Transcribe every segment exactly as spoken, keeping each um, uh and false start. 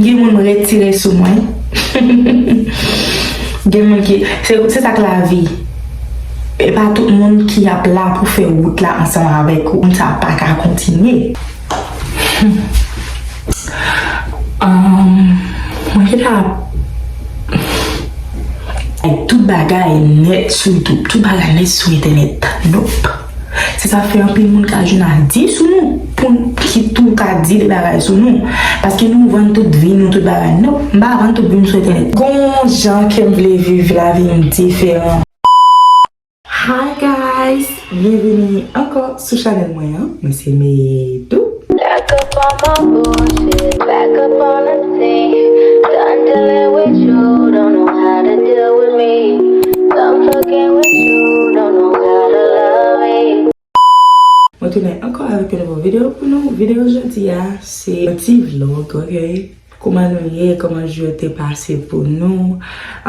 Gen moun retire sou mwen. Gen moun ki, se, se sa k lavi. E pa tout moun ki ap la pou fè wout la ansanm avèk ou. Moun sa pa ka kontinye. Um, mwen gentan ap, like, tout bagay nèt sou YouTube, tout bagay nèt sou entènèt. Nope. Se sa fè anpil moun ka jwenn a di sou nou, pou n, ki tou ka di de bagay sou nou. Paske nou vann tout vi nou, tout bagay. Nope, m pa vann tout vi m sou entènèt. Gon jan ke m vle viv lavi m diferan. Hi guys, byenveni ankò sou chanèl mwen an. Mwen se Medou. Back up on my bullshit, back up on the scene. Done dealing with you, don't know how to deal with me. Done fucking with you, don't know how to love me. Mwen tounen ankò avèk yon nouvo videyo pou nou. Videyo jodi a, se yon ti vlog, ok? Kòman nou ye? Kòman jou yo te pase pou nou?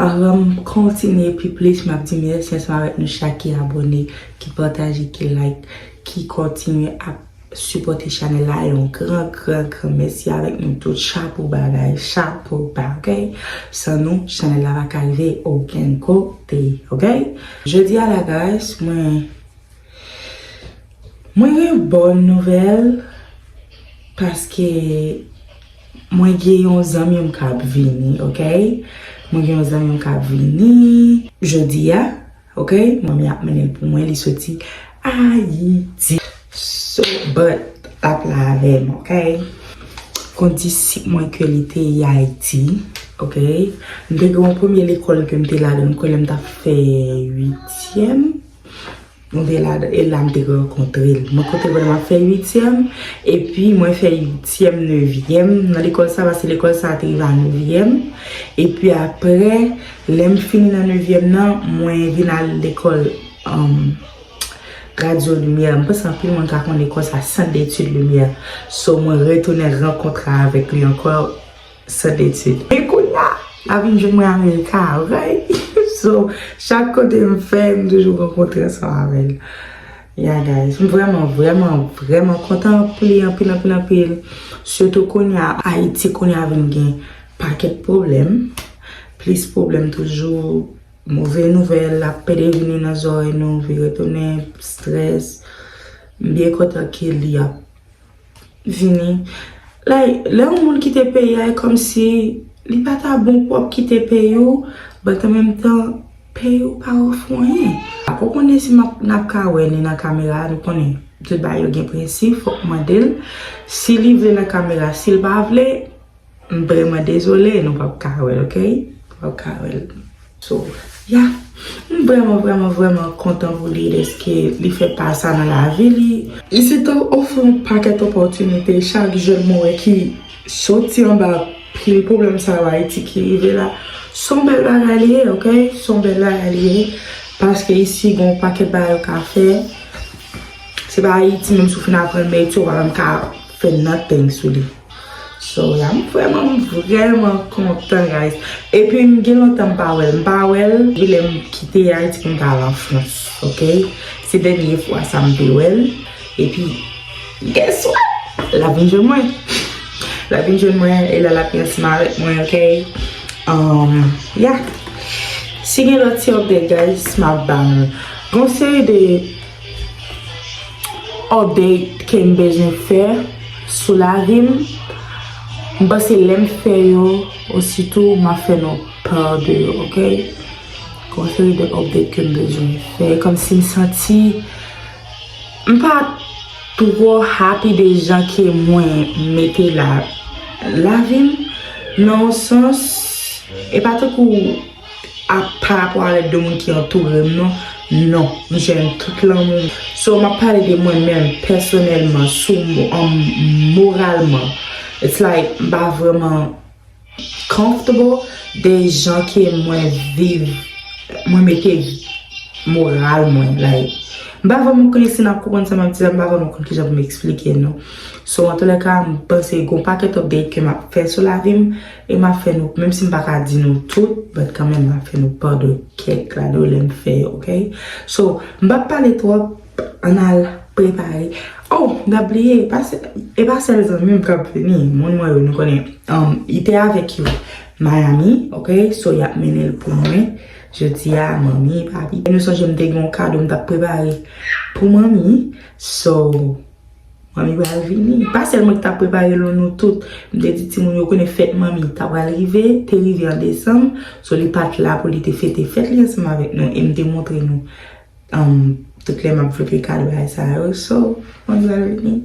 Anvan m kontinye pi plis, m ap di mèsi ansanm avèk nou chak ki abòne, ki pataje, ki like, ki kontinye ap sipòte chanèl la. Yon gran, gran, gran mèsi avèk nou tout. Chapo ba, guys, chapo ba, ok? San nou, chanèl la pa ka rive okenn kote, ok? Jodi a la, guys, mwen, mwen gen bòn nouvèl paske mwen gen yon zanmi m k ap vini, ok? Mwen gen yon zanmi m k ap vini jodi a, ok? Manmi ap mennen l pou mwen, li soti Ayiti. So, but, l ap la avè m, ok? Gon disip mwen ke li te ye Ayiti, ok? M te gen yon premye lekòl ke m te ladan, m kwè lè m t ap fè uityèm. Mwen te la, e la m te rankontre l. Mwen kontre l pandan m ap fè uityèm, epi mwen fè uityèm, nevyèm nan lekòl sa, paske lekòl sa te rive a nevyèm. Epi apre, lè m fini nan nevyèm nan, mwen vin al lekòl, um, Radyo Limyè. M panse anpil moun ka konn lekòl sa, Sant Detid Limyè. So, mwen retounen rankontre avèk li ankò. Sant Detid. E kounye a, l ap vin jwenn mwen Amerika, ok? So, chak kote m fè, m toujou rankontre ansanm avè l. Yeah, guys. M vrèman, vrèman, vrèman kontan pou li anpil, anpil, anpil. Sitou kounye a, Ayiti kounye a vin gen pakèt pwoblèm. Plis pwoblèm toujou, move nouvèl, l ap pede vini nan zòrèy nou, vire tounen, strès. M byen kontan ke li ap vini. Like, lè yon moun kite peyi a, e kòmsi li pa ta bon pou w ap kite peyi w, but an menm tan, peyi w pa ofri w anyen. Ou konnen si m ap, n ap ka wè ni nan kamera, nou konnen tout bagay yo gen prensip, fòk mande l. Si li vle nan kamera, si l pa vle, m vrèman dezole, nou p ap ka wè l, ok? Nou p ap ka wè l. So, yeah. M vrèman, vrèman, vrèman kontan pou li dèske li fè pa sa nan lavi li. Li se te ofri yon pakèt opòtinite, chak jèn mwen wè ki soti anba pil pwoblèm sa yo Ayiti ki rive la. Se yon bèl bagay li ye, ok? Se yon bèl bagay li ye. Paske isi, gen yon pakèt bagay yo ka fè. Se pa Ayiti, menm si w fin aprann mèt yo, w pa menm ka fè nothing sou li. So, yeah, m vrèman, m vrèman kontan, guys. Epi, m gen lontan m pa wè l. M pa wè l depi lè m kite Ayiti pou m t al an Frans, ok? Se dènye fwa sa m te wè l. Epi, guess what? L ap vin jwenn mwen. L ap vin jwenn mwen, e la l ap vin ansanm avèk mwen, ok? Um, yeah. Si gen lòt ti update, guys, m ap ba nou. Gon seri de update ke m bezwen fè sou lavi m. M panse lè m fè yo, ositou m ap fè nou pa de yo, ok? Gon seri de update ke m bezwen fè. Kòmsi m santi m pa twò happy de jan ke mwen mete la, lavi m, nan yon sans, e pa tankou a pa rapò avèk de moun ki antoure m, non. Non, m jwenn tout lanmou. So, m ap pale de mwen menm, pèsonèlman, sou mo-, an, moralman. It's like, m pa vrèman comfortable de jan ke mwen viv, mwen mete moral mwen, like, m pa vrèman konnen si n ap konprann sa m ap di la, m pa vrèman konn kijan pou m eksplike l, non. So, antoulèka, m panse gon pakèt update ke m ap fè sou lavi m, e m ap fè nou, menm si m pa ka di nou tout, but kanmenm, m ap fè nou pa de kèk ladan yo lè m fè yo, ok? So, m p ap pale twòp, ann al Prepare. Oh, m t ap bliye, e pa sè-, e pa sèl zanmi m k ap vini, moun mwen yo, nou konnen, um, li te avèk yo Miami, ok? So, y ap mennen l pou mwen. Jodi a, manmi, papi. E nou sonje m te gen yon kado m t ap prepare pou manmi. So, manmi pral vini. Pa sèl mwen ki t ap prepare l, non, nou tout. M te di timoun yo konnen fèt manmi ta pral rive, te rive an desanm. So, li pa t la pou li te fete fèt li ansanm avèk nou. E m te montre nou, um, tout lè m ap vlope kado bagay sa yo. So, manmi pral vini.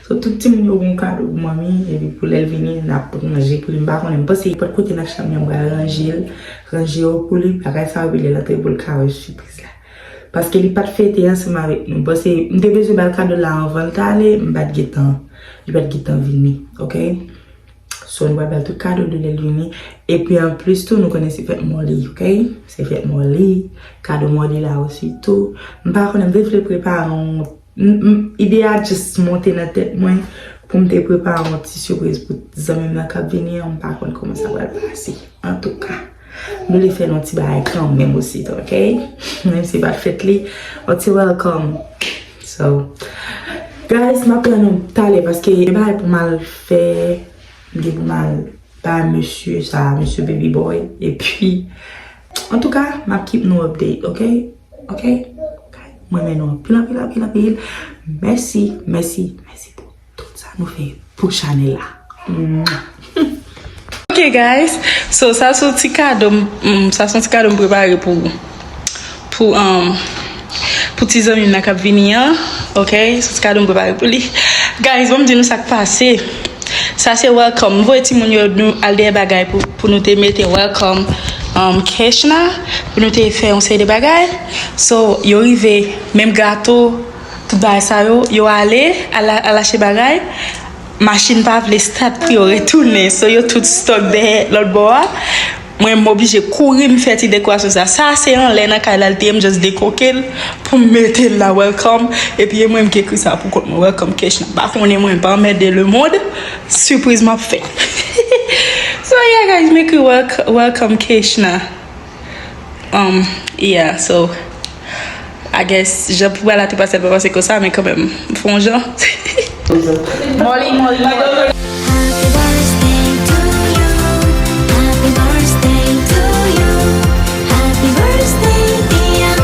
So, tout timoun yo gen kado pou manmi, epi pou lè l vini, n ap ranje pou li. M pa konnen, m panse li pot kote nan chanm li, m pral ranje l, ranje yo pou li, bagay sa yo, epi lè l antre pou l ka wè sipriz la. Paske li pa t fete ansanm avèk nou. M panse, m te bezwen ba l kado la anvan l t ale, m pa t gentan, li pa t gentan vini, ok? So, nou pral ba l tout kado de lè l vini. Epi, anplis tou, nou konnen se fèt Molly, ok? Se fèt Molly, kado Molly la osi tou. M pa konnen, m te vle prepare yon M, m, ide a just monte nan tèt mwen pou m te prepare yon ti sipriz pou zanmi m nan k ap vini an. M pa konn kòman sa pral pase. Antouka, nou vle fè l yon ti bagay kanmenm osi tou, ok? Menm si se pa t fèt li, yon ti welcome. So, guys, m ap pran nou talè paske gen bagay pou m al fè, m gen pou m al bay mesye sa, mesye Baby Boy. Epi, antouka, m ap keep nou update, ok? Ok? Mwen renmen nou anpil, anpil, anpil, anpil. Mèsi, mèsi, mèsi pou tout sa nou fè pou chanèl la. Mwah. Ok, guys. So, sa se yon ti kado m, m, sa se yon ti kado m prepare pou, pou, um, pou ti zanmi m nan k ap vini an. Ok? Se yon ti kado m prepare pou li. Guys, ban m di nou sa k pase. Sa se welcome. M voye timoun yo nou al dèyè bagay pou, pou nou te mete welcome, um, Kechna, pou nou te fè yon seri de bagay. So, yo rive, menm gato, tout bagay sa yo, yo ale, al, al achte bagay. Machin pa vle start pou yo retounen. So, yo tout stuck dèyè lòt bò a. Mwen, m oblije kouri, m fè ti dekorasyon sa. Sa se anlè nan kay la, l te ye, m just dekoke l pou m mete l la, welcome. Epi e mwen, m ki ekri sa pou kont mwen, welcome Kechna. M pa konnen mwen, m pa anmède lemonn. Sipriz m ap fè. So, yeah, guys, m ekri welc-, welcome Kechna. Um, yeah, so, I guess, jan pou bagay la te pase, l pa pase konsa, men kanmenm, m fè yon jan. Molly, Molly, Molly. Happy birthday to you. Happy birthday to you. Happy birthday, dear.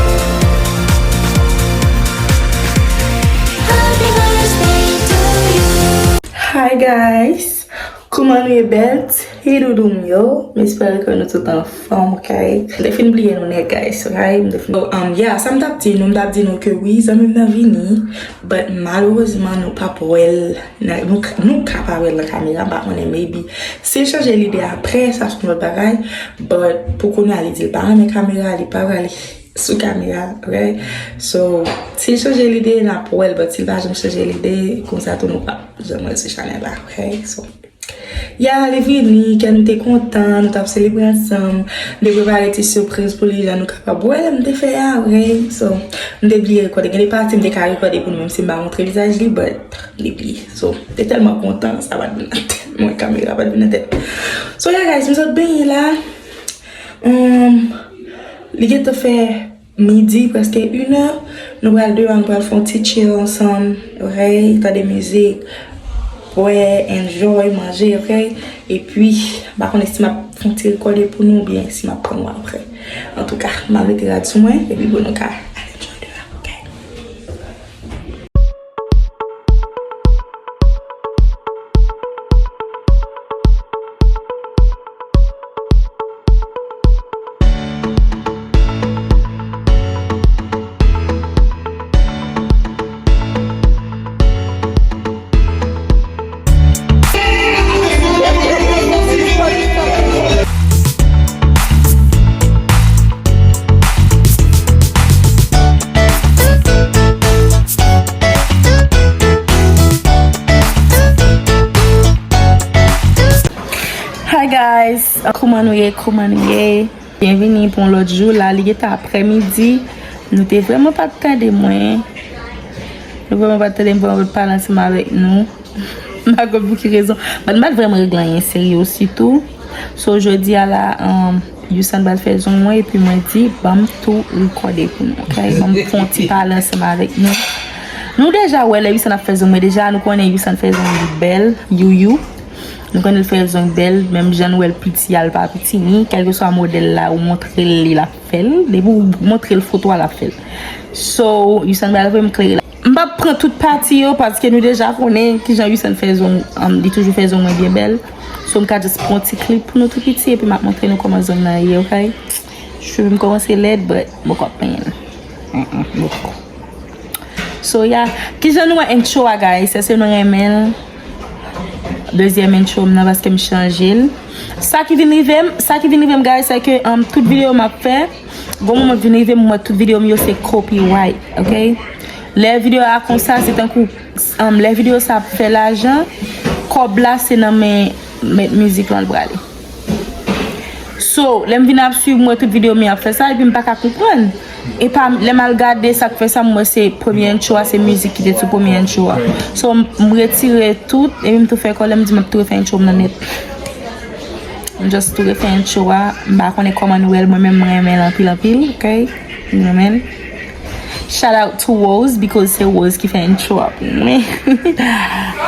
Happy birthday to you. Hi, guys. Kouman nou ye, bèl ti doudou m yo? M espere ke nou tout anfòm, ok? M te fin bliye nou nèt, guys, ok? M te fin, so, um, yeah, sa m t ap di nou, m t ap di nou ke wi, zanmi m nan vini, but malerezman, nou p ap wè l nan, nou, nou ka pa wè l nan kamera, m pa konnen, maybe. Si l chanje lide apre, sa se yon lòt bagay, but pou kounye a, li di l pa renmen kamera, li pa prale sou kamera, ok? So, si l chanje lide, n ap wè l, but si l pa janm chanje lide, konsa tou nou p ap janm wè l sou chanèl la, ok? So, yeah, li vini, kè nou te kontan, nou t ap selebre ansanm, m te prepare ti sipriz pou li, jan nou kapab wè, m te fè a, ok? So, m te bliye rekòde, gen de pati m te ka rekòde pou nou, menm si m pa montre vizaj li, but li bliye. So, m te tèlman kontan, sa pa t vin nan tèt mwen, kamera pa t vin nan tèt. So, yeah, guys, m sot benyen la. Um, li gentan fè midi, prèske inè. Nou pral deyò, nou pral fè yon ti chill ansanm, ok? Tande mizik, bwè, enjoy, manje, ok? Epi, m pa konnen si m ap fè yon ti rekòde pou nou oubyen si m ap pran nou apre. Antouka, m ap mete rad sou mwen, epi pou nou ka al enjoy deyò, ok? Hi guys, kouman nou ye, kouman nou ye? Byenvini pou yon lòt jou. La, li gentan aprèmidi. Nou te vrèman pa t tande mwen. Nou vrèman pa t tande m, vrèman pa t pale ansanm avèk nou. M pa konn pou ki rezon. But m pa t vrèman regle anyen serye osi tou. So, jodi a la, um, Youssane pral fè zong mwen, epi mwen di, ban m tou rekòde pou nou, ok? Ban m fè yon ti pale ansanm avèk nou. Nou deja wè lè Youssane ap fè zong mwen, deja nou konnen Youssane fè zong li bèl, youyou. Nou konnen l fè zong bèl, menm jan nou wè l piti a, l pa pitimi, kèlkeswa modèl la, ou montre l li, l ap fè l. Depi ou montre l foto a, l ap fè l. So, Youssane pral voye m klere la. M p ap pran tout pati yo, paske nou deja konnen kijan Youssane fè zong, um, li toujou fè zong mwen byen bèl. So, m ka just pran yon ti clip pou nou tou piti, epi m ap montre nou kòman zong nan ye, ok? Cheve m kòmanse lèd, but m poko ap penyen l. Mm-mm, m poko. So, yeah. Kijan nou wè intro a, guys? Èske nou renmen l? Dezyèm intro m nan, paske m chanje l. Sa ki vin rive m, sa ki vin rive m, guys, se ke, um, tout videyo m ap fè, gon moman vin rive m, m wè tout videyo m yo se copyright, ok? Lè videyo a konsa, se tankou, um, lè videyo sa ap fè lajan, kòb la se nan men mèt mizik lan l prale. So, lè m vin ap swiv, m wè tout videyo m yo ap fè sa, epi m pa ka konprann. E pa, lè m al gade sa k fè sa, m wè se premye intro a, se mizik ki te sou premye intro a. So, m, m retire tout, epi m tou fè kòlè, m di m ap tou refè intro m nan nèt. M just tou refè intro a, m pa konnen kòman nou wè l, mwen menm m renmen l anpil, anpil, ok? M renmen l. Shout out to Rose, because se Rose ki fè intro a pou mwen.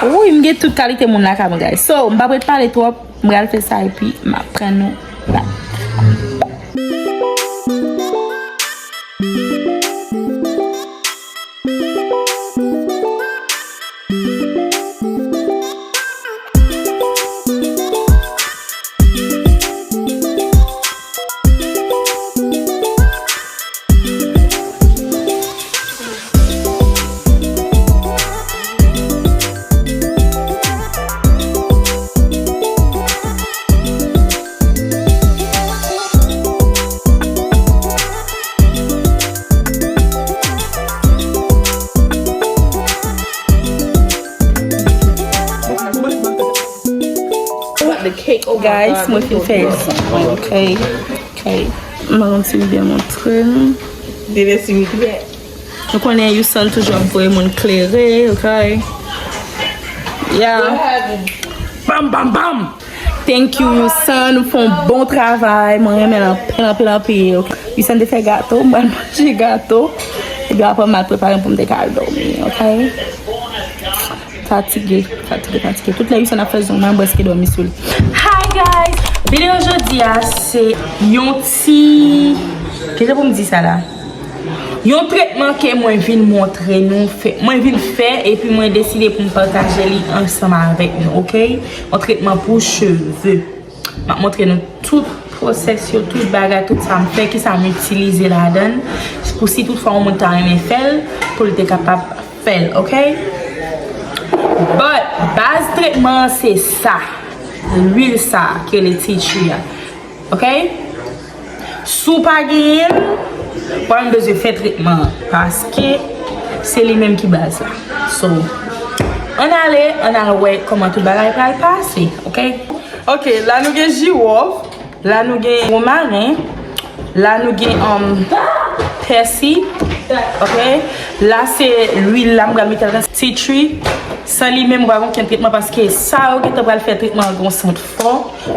Wi, m gen tout kalite moun lakay mwen, guys. So, m pa prèt pale twòp. M pral fè sa epi m ap pran nou back. Guys, mwen fin fè zong mwen, ok? Ok. M pa konn si m byen montre nou. Bebe, si m klè. Nou konnen Youssane toujou ap voye moun klere, ok? Yeah. Bam, bam, bam! Thank you, Youssane. Ou fè yon bon travay. Mwen renmen l anpil, anpil, anpil, ok? Youssane te fè gato. Mwen manje gato. Epi apre, m al prepare m pou m te ka al dòmi, ok? Fatige, fatige, fatige. Tout lè Youssane ap fè zong mwen, m prèske dòmi sou li. Hi guys! Videyo jodi a se yon ti, kijan pou m di sa la? Yon tretman ke mwen vin montre nou fè, mwen vin fè epi mwen deside pou m pataje li ansanm avèk nou, ok? Yon tretman pou cheve. M ap montre nou tout pwosès yo, tout bagay, tout sa m fè, kisa m itilize ladan l, pou si toutfwa yon moun ta renmen fè l, pou l te kapab fè l, ok? But, baz tretman an se sa, lwil sa ki rele tea tree a, ok? Si w pa genyen l, w ap bezwen fè tretman an, paske se li menm ki baz la. So, ann ale, ann al wè kòman tout bagay pral pase, ok? Ok, la nou gen jiwòf, la nou gen womaren, la nou gen, um, pèsi, ok? La se lwil la m pral mete ladan, tea tree. San li menm, ou pa gen okenn tretman, paske sa yo gentan pral fè tretman an gen yon sant fò.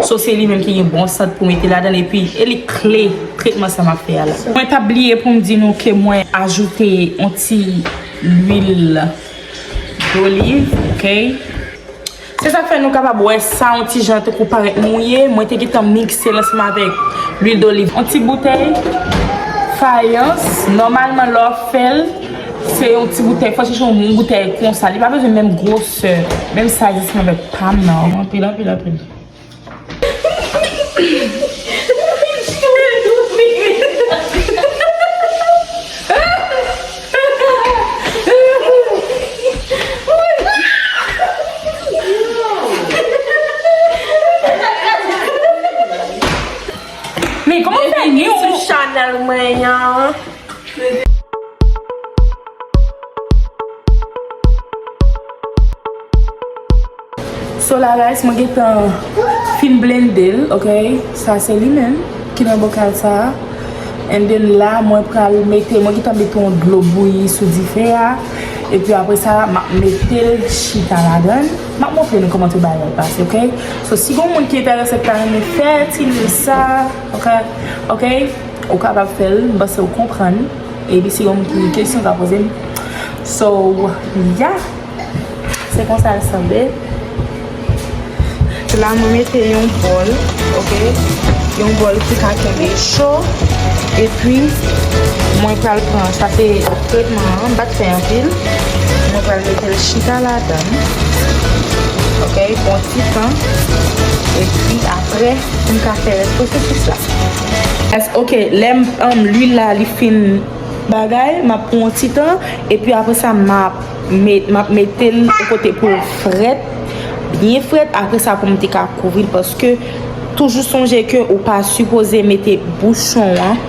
So, se li menm ki gen bon sant pou mete ladan l, epi e li kle tretman sa m ap fè a la. Mwen pa bliye pou m di nou ke mwen ajoute yon ti lwil doliv, ok? Se sa k fè nou kapab wè sa yon ti jan tankou parèt mouye. Mwen te gentan mikse l ansanm avèk lwil doliv. Yon ti boutèy fayans, nòmalman lè w ap fè l, se yon ti boutèy, fò w chèche yon boutèy konsa. Li pa bezwen menm gwosè, menm size ansanm avèk pa m nan. Anpil, anpil, anpil. Men kòman fè ni ou sou chanèl mwen an? So la guys, mwen gentan fin blende l, ok? Sa se li menm ki nan bokal sa. And then la, mwen pral mete, mwen gentan mete yon dlo bouyi sou dife a. Epi apre sa, m ap mete l chita ladan l. M ap montre nou kòman travay la pase, oke? So, si gon moun ki enterese, ki ta renmen fè ti lwil sa, oke? Oke? Ou kapab fè l, m panse ou konprann. Epi si gon moun ki gen kesyon, ka poze m. So, yeah. Se konsa l sanble. La, mwen mete yon bòl, oke? Yon bòl ki ka kenbe cho. Epi, mwen pral pran, sa se tretman an, m pa t fè anpil. Mwen pral mete l chita ladan l, oke? Bon ti tan. Epi, apre, pou m ka fè rès pwosesis la. Yes, oke, lè m, um, lwil la, li fin bagay, m ap pran yon ti tan, epi apre sa, m ap met, m ap mete l yon kote pou l frèt, byen frèt, apre sa pou m te ka kouvri l, paske toujou sonje ke ou pa sipoze mete bouchon an,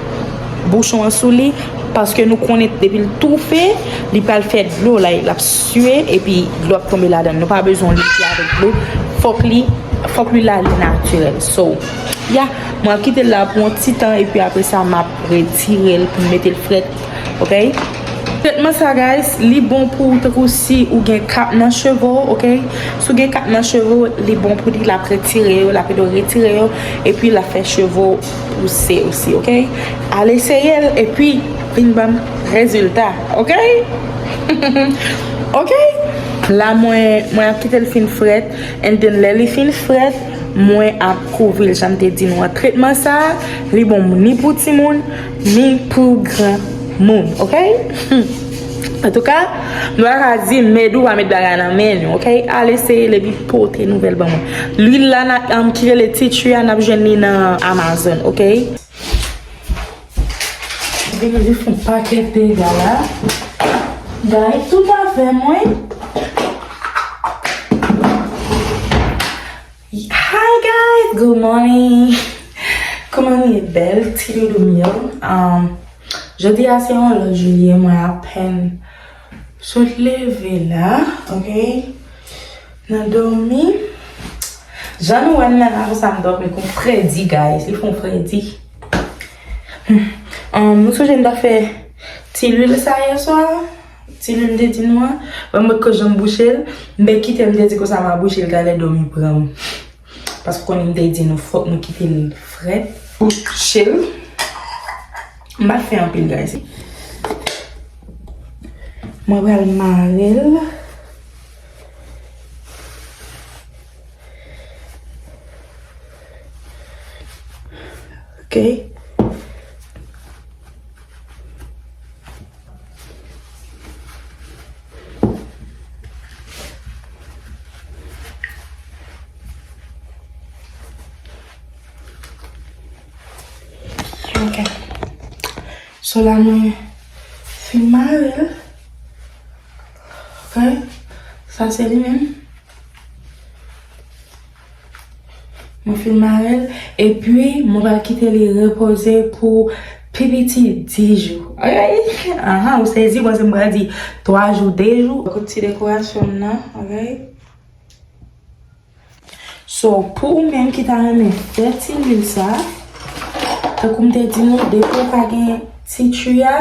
bouchon an sou li, paske nou konnen depi l toufe, li pral fè dlo, la, l ap siye, epi dlo ap tonbe ladan l. Nou pa bezwen lwil ki avèk dlo, fòk li, fòk lwil la li natirèl. So, yeah, mwen ap kite l la pou yon ti tan, epi apre sa, m ap retire l pou m mete l frèt. Oke? Tretman sa, guys, li bon pou, tankou si ou gen kap nan cheve w, oke? Si w gen kap nan cheve w, li bon pou li, l ap retire yo, l ap ede w retire yo, epi l ap fè cheve w pouse osi, oke? Al eseye l, epi vin ban m rezilta, oke? Oke? La, mwen, mwen ap kite l fin frèt, and then lè li fin frèt, mwen ap kouvri l, jan m te di nou an. Tretman sa, li bon ni pou timoun, ni pou granmoun, oke? Antouka, nou pa ka di mèd ou pa met bagay nan men nou, oke? Al eseye l epi pote nouvèl ban mwen. Lwil la, na, um, ki rele tea tree a, n ap jwenn li nan Amazon, oke? Vini jis fè yon pakèt dega la. Guys, tout afè mwen. Hi guys, good morning. Kòman nou ye, bèl ti doudou m yo? Um, jodi a se yon lòt jou li ye, mwen apèn sot leve la, oke? Nan dòmi. Jan nou wè m nan la konsa, m dòmi kon fredi, guys. Li fè yon fredi. Hmm. Um, nou sonje m ta fè ti lwil sa yè swa? Ti lwil m te di nou an? Wè mwen ko jan m bouche l. M te kite l, m te di konsa m a bouche l, talè dòmi pran m. Paske konnen m te di nou fòk nou kite l frèt. Bouche l. M pa fè anpil, guys. Mwen pral mare l. Ok. Ok. So la mwen fin mare l. Ok. Sa se li menm. Mwen fin mare l. Epi, mwen pral kite li repoze pou pi piti dis jou. Ok? Ahan, ou sezi, panse mwen pral di twa jou, de jou. Kote ti dekorasyon m nan, ok? So, pou ou menm ki ta renmen fè ti lwil sa, tankou m te di nou, depi w pa gen tea tree a,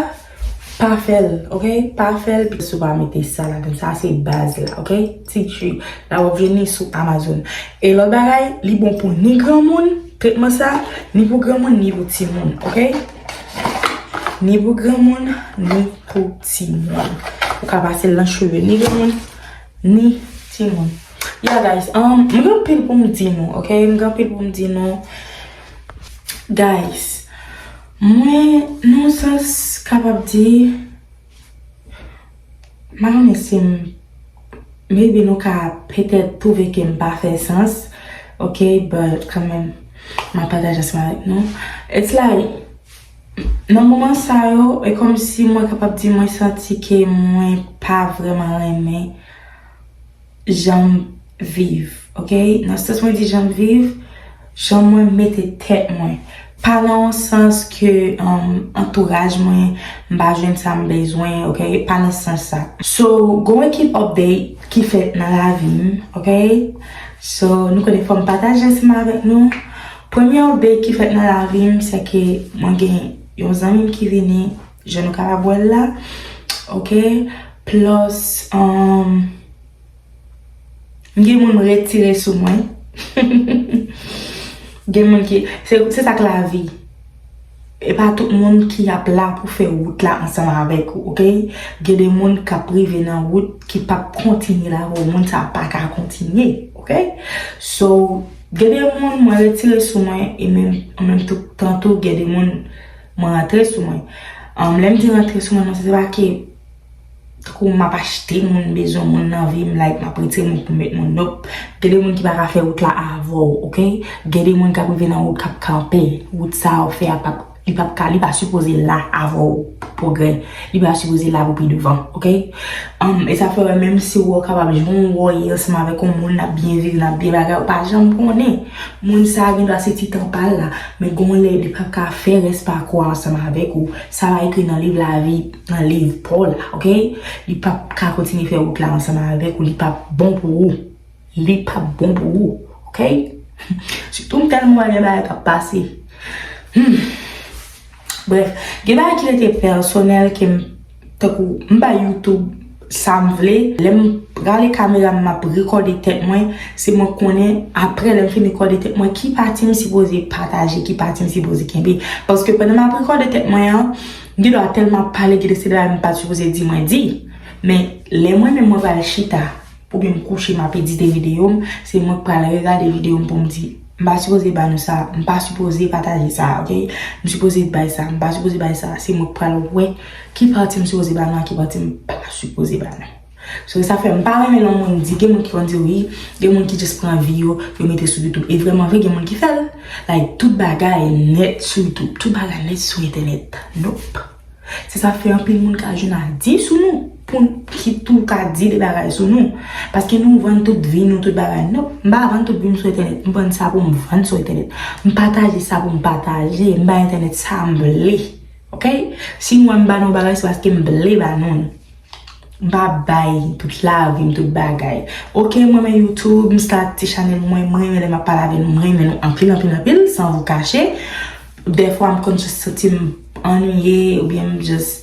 pa fè l, ok? Pa fè l, si w pa mete sa ladan, sa se baz la, ok? Tea tree, la w ap jwenn li sou Amazon. E lòt bagay, li bon pou ni granmoun, tretman sa, ni pou granmoun, ni pou timoun, ok? Ni pou granmoun, ni pou timoun. Ou ka pase l nan cheve ni granmoun, ni timoun. Yeah, guys, um, m gen anpil pou m di nou, ok? M gen anpil pou m di nou. Guys, mwen, nan yon sans, kapab di, m pa konnen si m, maybe nou ka petèt twouve ke m pa fè sans, ok? But kanmenm, m ap pataje ansanm avèk nou. It's like, nan moman sa yo, e kòmsi mwen kapab di mwen santi ke mwen pa vrèman renmen jan m viv, ok? Nan sans mwen di jan m viv, jan mwen mete tèt mwen. Pa nan yon sans ke, um, antouraj mwen, m pa jwenn sa m bezwen, ok? Pa nan sans sa. So, gon ekip update ki fèt nan lavi m, ok? So, nou konnen fò m pataje ansanm avèk nou. Premye update ki fèt nan lavi m, se ke mwen gen yon zanmi m ki vini, jan nou kapab wè l la, ok? Plus, um, gen moun m retire sou mwen. Gen moun ki, se, se sa k lavi. E pa tout moun ki ap la pou fè wout la ansanm avèk ou, oke? Gen de moun k ap rive nan wout ki p ap kontinye la avè w, moun sa pa ka kontinye, oke? So, gen de moun mwen retire sou mwen, e menm, an menm tou, tan tou, gen de moun mwen rantre sou mwen. Um, lè m di rantre sou mwen, non, se pa ke tankou m ap achte moun, bezwen moun nan vi m, like, m ap retire moun pou m met moun, nope. Gen de moun ki pa ka fè wout la avè w, oke? Gen de moun k ap rive nan wout k ap kanpe. Wout sa w fè a p ap, li p ap ka, li pa sipoze la avè w pou pwogrè. Li pa sipoze la pou pi devan, oke? Um, e sa fè wè, menm si w wè w kapab jwenn yon woye ansanm avèk yon moun, n ap byen viv, n ap byen bagay, ou pa janm konnen. Moun sa a gen dwa se ti tan pa l la, men gon lè li p ap ka fè rès pakou a ansanm avèk ou. Sa pa ekri nan liv lavi, nan liv pa w la, oke? Li p ap ka kontinye fè wout la ansanm avèk ou, li p ap bon pou ou. Li p ap bon pou ou, oke? Sitou m tèlman wè gen bagay k ap pase. Hmm. Brèf, gen bagay ki rete pèsonèl ke m, tankou m bay YouTube sa m vle. Lè m rale kamera m, m ap rekòde tèt mwen, se mwen k konnen, apre lè m fin rekòde tèt mwen, ki pati m sipoze pataje, ki pati m sipoze kenbe. Paske pandan m ap rekòde tèt mwen an, gen dwa tèlman ap pale, gen de se bagay m pa t sipoze di, mwen di. Men, lè mwen menm mwen pral chita, oubyen m kouche, m ap edite videyo m, se mwen k pral regade videyo m pou m di, m pa sipoze ba nou sa, m pa sipoze pataje sa, oke? M sipoze bay sa, m pa sipoze bay sa, se mwen k pral wè ki pati m sipoze ba nou ak ki pati m pa sipoze ba nou. So, sa fè m pa renmen lè yon moun di, gen moun ki konn di wi, gen moun ki just pran vi yo, yo mete sou YouTube. E vrèman vre, gen moun ki fè l. Like, tout bagay nèt sou YouTube, tout bagay nèt sou entènèt. Nope. Se sa fè anpil moun ka jwenn a di sou nou, pou n ki tou ka di de bagay sou nou. Paske nou vann tout vi nou, tout bagay nou. M pa vann tout vi m sou entènèt. M vann sa pou m vann sou entènèt. M pataje sa pou m pataje. M bay entènèt sa m vle. Oke? Si m wè m ba nou bagay, se paske m vle ba nou. M pa bay tout lavi m, tout bagay. Oke, m renmen YouTube, m start ti chanèl mwen, m renmen lè m ap pale avè nou, m renmen nou anpil, anpil, anpil, sans vous cacher. Dèfwa, m konn just santi m annuiye, oubyen m just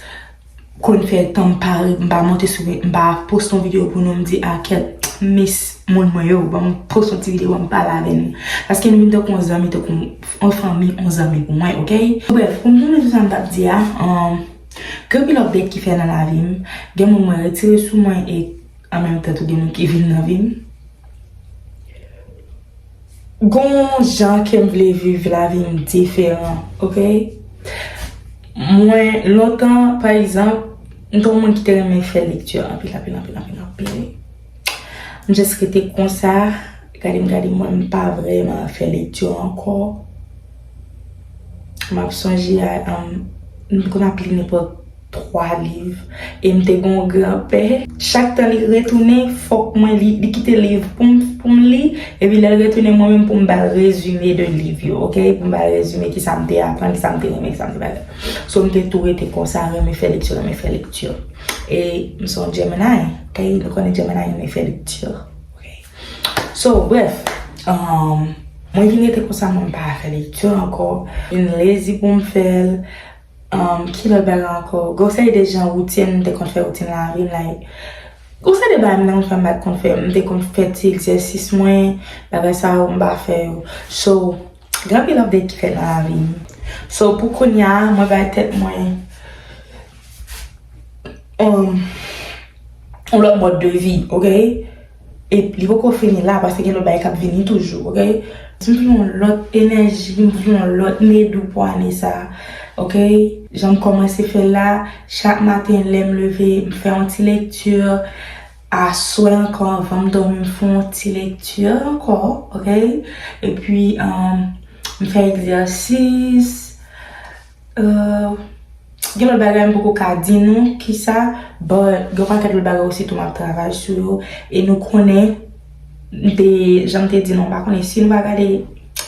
konn fè tan m pa, m pa monte sou, m pa poste yon videyo pou nou, m di, "A, kèt, miss moun mwen yo, ban m poste yon ti videyo, ban m pale avè nou." Paske nou vin tankou yon zanmi, tankou yon fanmi, yon zanmi pou mwen, oke? Brèf, pou m tounen sou sa m t ap di a, um, gen anpil update ki fèt nan lavi m, gen moun mwen retire sou mwen e an menm tan tou gen moun ki vin nan vi m. Gon jan ke m vle viv lavi m diferan, oke? Mwen, lontan, pa egzanp, m te yon moun ki te renmen fè lekti anpil, anpil, anpil, anpil, anpil. M just rete konsa, gade m, gade m, mwen, m pa vrèman fè lekti ankò. M ap sonje a, um, m konn ap li nenpòt twa liv. E m te gen yon granpè. Chak tan li retounen, fòk mwen li, li kite liv pou m, pou m li. Epi lè l retounen, mwen menm pou m ba l rezime de liv yo, oke? Pou m ba l rezime kisa m te aprann, kisa m te renmen, kisa m te pa renmen. So, m te tou rete konsa, renmen fè lekti, renmen fè lekti. E m se yon Gemini, oke? Nou konnen Gemini renmen fè lekti, oke? So, brèf, um, mwen vin rete konsa, mwen pa fè lekti ankò. Vin lezi pou m fè l. Um, ki lòt bagay ankò? Gon seri de jan woutin, m te konn fè woutin lavi m, like, gon seri de bagay m te konn fè, m pa t konn fè, m te konn fè ti egzèsis mwen, bagay sa yo, m pa fè yo. So, gen anpil update ki fèt nan lavi m. So, pou kounye a, mwen bay tèt mwen, um, yon lòt mòd de vi, oke? E li poko fini la, paske gen lòt bagay k ap vini toujou, oke? M vle yon lòt enèji, m vle yon lòt Nedou pou ane sa, oke? Jan m kòmanse fè l la, chak maten lè m leve, m fè yon ti lekti. Aswè ankò, anvan m dòmi, m fè yon ti lekti ankò, oke? Epi, um, m fè egzèsis. Euh, gen lòt bagay m poko ka di nou kisa, but gen yon pakèt lòt bagay osi tou m ap travay sou yo. E nou konnen, m te, jan m te di nou, m pa konnen si nou pa gade,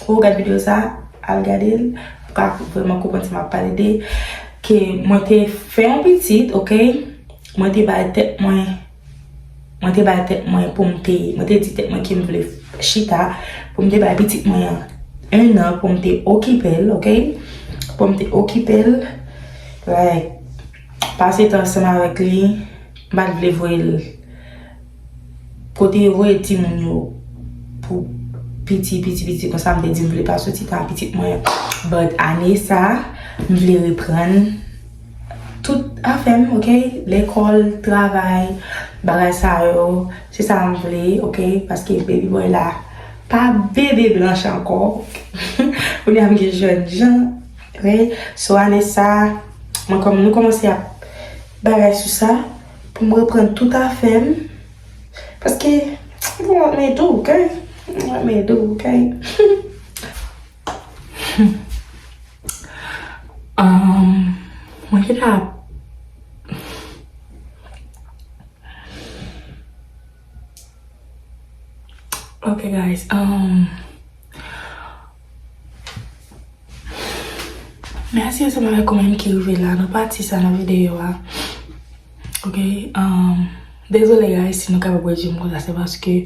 ou gad videyo sa, al gade l, pou ka vrèman konprann sa m ap pale de, ke mwen te fè yon pitit, oke? Mwen te bay tèt mwen, mwen te bay tèt mwen pou m te, mwen te di tèt mwen ke m vle chita, pou m te bay pitit mwen an en an, pou m te okipe l, oke? Pou m te okipe l, like, pase tan ansanm avèk li, M pa t vle voye l kote yo voye timoun yo pou piti, piti, piti. Konsa m te di m vle pa soti tan pitit mwen. But ane sa, m vle reprann tout afè m, oke? Lekòl, travay, bagay sa yo. Se sa m vle, oke? Paske baby boy la pa bebe blanch ankò. Kounye a m gen jèn jan, oke? So ane sa, mwen kòm nou kòmanse ap bagay sou sa, pou m reprann tout afè m. Paske, m pou mwen do, oke? M pou mwen do, oke? Um, mwen ki ta. Ok, guys. Um, mèsi ansanm avèk ou menm ki rive la nan pati sa nan videyo a. Ok, um, dezole, guys, si nou kapab wè je m konsa, se paske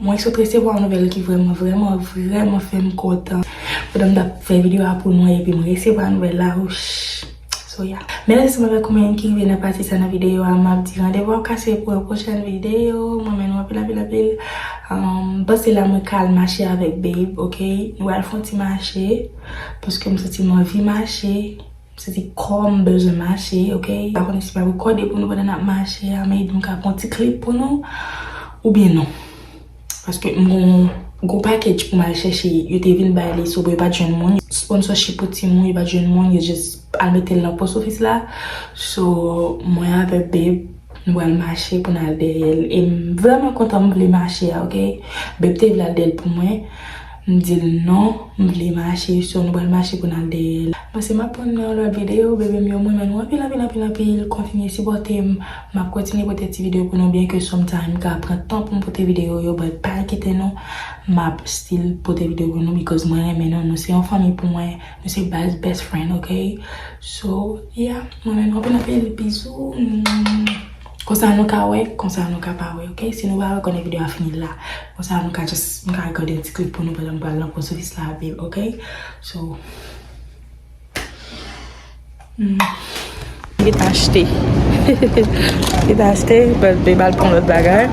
mwen sot resevwa yon nouvèl ki vrèman, vrèman, vrèman fè m kontan. Pandan m t ap fè videyo a pou nou, epi m resevwa nouvèl la, wouch. So, yeah. Mèsi ansanm avèk ou menm ki rive nan pati sa nan videyo a, m ap di randevou ap kase pou yon pwochèn videyo. Mwen renmen nou anpil, anpil, anpil. Um, panse la mwen ka al mache avèk babe, ok? Nou al fè yon ti mache, paske m santi m anvi mache. M santi kò m bezwen mache, ok? Pa konnen si m ap rekòde pou nou pandan n ap mache a, maybe m ka pran ti klip pou nou, oubyen non. Paske m gon gwo package pou m al chèche, yo te vin bay li, so, yo pa t jwenn moun. Sponsorship pou timoun, yo pa t jwenn moun, yo just al mete l nan post office la. So, mwen avèk babe, nou pral mache pou n al dèyè l. E m vrèman kontan m vle mache a, ok? Babe te vle al dèyè l pou mwen. M di l non, m vle mache, so nou pral mache pou n al dèyè l. Bon, se m ap pran nou nan yon lòt videyo, baby m yo, mwen renmen nou anpil, anpil, anpil, anpil. Kontinye sipòte m. M ap kontinye pote ti videyo pou nou, byen ke sometime m ka pran tan pou m pote videyo yo, but pa kite nou. M ap still pote videyo pou nou, because mwen renmen nou. Nou se yon fanmi pou mwen. Nou se baz best friend, ok? So, yeah, mwen renmen nou anpil, anpil, bizou. Konsa nou ka wè, konsa nou ka pa wè, ok? Si nou pa wè, konnen videyo a fini la. Konsa nou ka just, m ka rekòde yon ti klip pou nou pandan m pral nan post office la, babe, ok? So, mm. Li t achte. Li t achte, but babe al pran lòt bagay.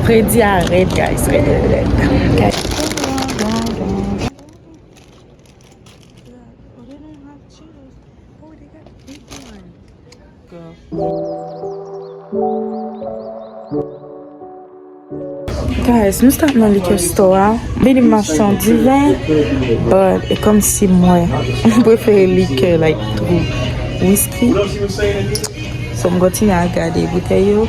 Fredi a rèd, guys, rèd, rèd, rèd. Ok. Guys, nou stop nan liquor store a. Vini m achte yon diven, but e kòmsi mwen, m prefere liquor, like, through whisky. So, m kontinye al gade boutèy yo.